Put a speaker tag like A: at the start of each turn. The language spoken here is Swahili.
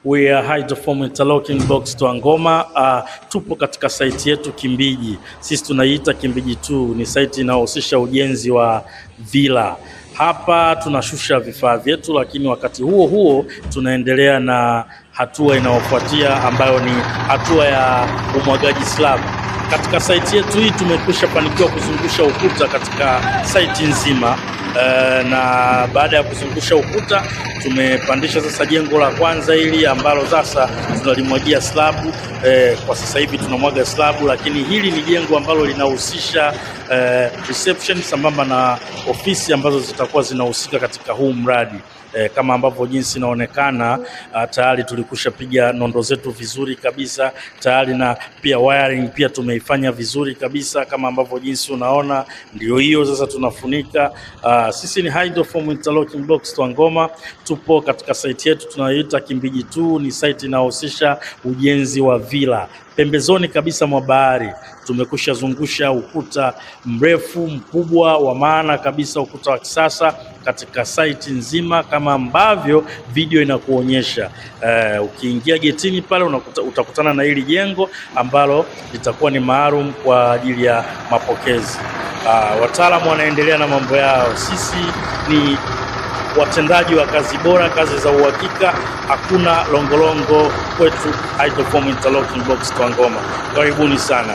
A: We are Hydroform Interlocking Blocks Toangoma. Tupo katika site yetu Kimbiji. Sisi tunaiita Kimbiji 2, ni site inayohusisha ujenzi wa villa. Hapa tunashusha vifaa vyetu, lakini wakati huo huo tunaendelea na hatua inayofuatia ambayo ni hatua ya umwagaji slab. Katika site yetu hii tumekwisha fanikiwa kuzungusha ukuta katika site nzima. Na baada ya kuzungusha ukuta tumepandisha sasa jengo la kwanza hili ambalo sasa tunalimwagia slabu. Kwa sasa hivi tunamwaga slabu, lakini hili ni jengo ambalo linahusisha reception sambamba na ofisi ambazo zitakuwa zinahusika katika huu mradi. Kama ambavyo jinsi inaonekana, tayari tulikusha piga nondo zetu vizuri kabisa tayari, na pia wiring pia tumeifanya vizuri kabisa kama ambavyo jinsi unaona, ndio hiyo sasa tunafunika. Sisi ni Hydroform Interlocking Blocks Toangoma, tupo katika site yetu tunayoita Kimbiji 2. Ni site inayohusisha ujenzi wa villa pembezoni kabisa mwa bahari. Tumekusha zungusha ukuta mrefu mkubwa wa maana kabisa, ukuta wa kisasa katika site nzima kama ambavyo video inakuonyesha. Ukiingia getini pale utakutana na hili jengo ambalo litakuwa ni maalum kwa ajili ya mapokezi. Wataalamu wanaendelea na mambo yao. Sisi ni watendaji wa kazi bora, kazi za uhakika. Hakuna longolongo kwetu Hydroform Interlocking Blocks Toangoma. Karibuni sana.